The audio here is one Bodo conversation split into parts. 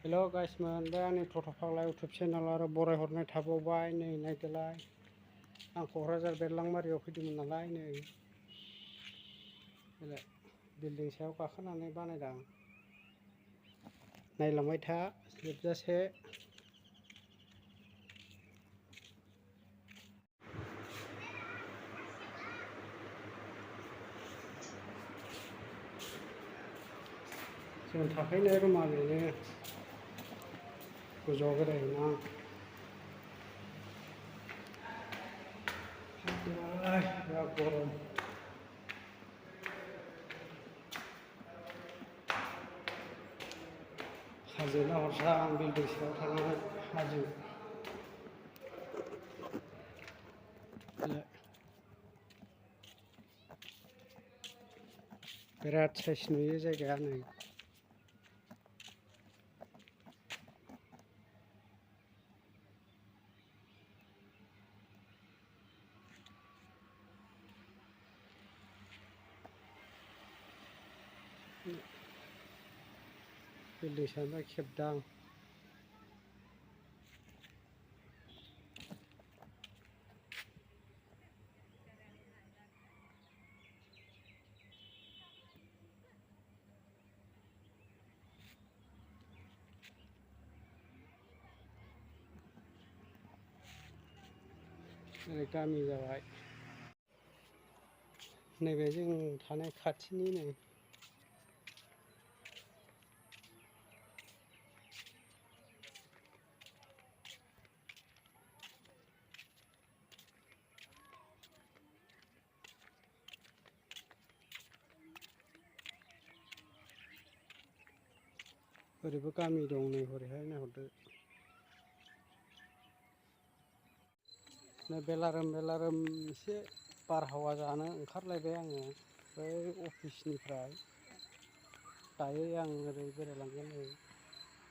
हेल' गाइसमोन, बे आंनि टट' फाग्ला इउटुब चेनेल आरो बरायहरनाय थाबावबाय। नै नायदोलाय, आं क'क्राझार बेरलांमारियाव फैदोंमोन नालाय, नै बिल्डिं सायाव गाखोनानै बानायदां। नायलांबाय था जोबजासे। जों थाफैनाय रुमा बेनो, गोजौआव बेरायहैनां। बिराद गरम। हाजो नाहरसां आं बिल्डिं सायाव थांनानै हाजो। बिराद साइस नुयो जायगाया। नै बिल्डिं सानिफ्राय खेबदां। ओरै गामि जाबाय। नैबे जों थानाय खाथिनि नै ओरैबो गामि दं। नै हरैहाय नाहरदो। नै बेलारोम एसे बारहावा जानो ओंखारलायबाय आङो बै अफिसनिफ्राय। दायो आं ओरै बेरायलांगोन। नै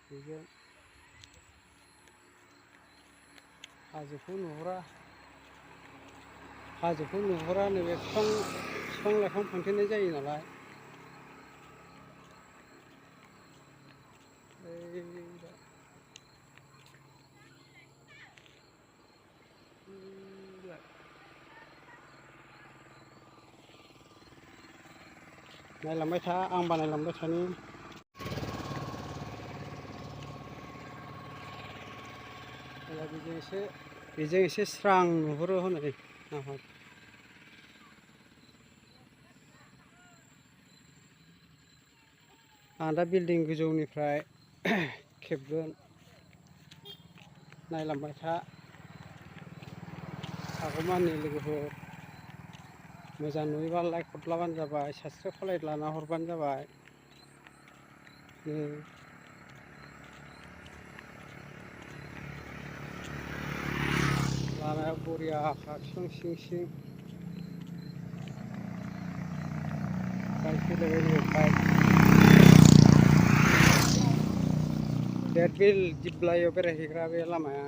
बेजों हाजोखौ नुहुरा। नैबे बिफां लाइफां फांथेनाय जायो नालाय। नायलांबाय था, आं बानायलांबाय थानि। बेजों एसे स्रां नुहुरो हनै नाहर। आं दा बिल्डिं गोजौनिफ्राय खेबगोन। नायलांबाय था। हागौमानि लोगोफोर मोजां नुयोबा लाइक हरलाबानो जाबाय, साबसक्राइब खालायना हरबानो जाबाय। लामाया बरियाखा, बिफां सिं सिं। बाइक फैलायबाय। देरबिल दिप्लायाव बेरायहैग्रा बे लामाया।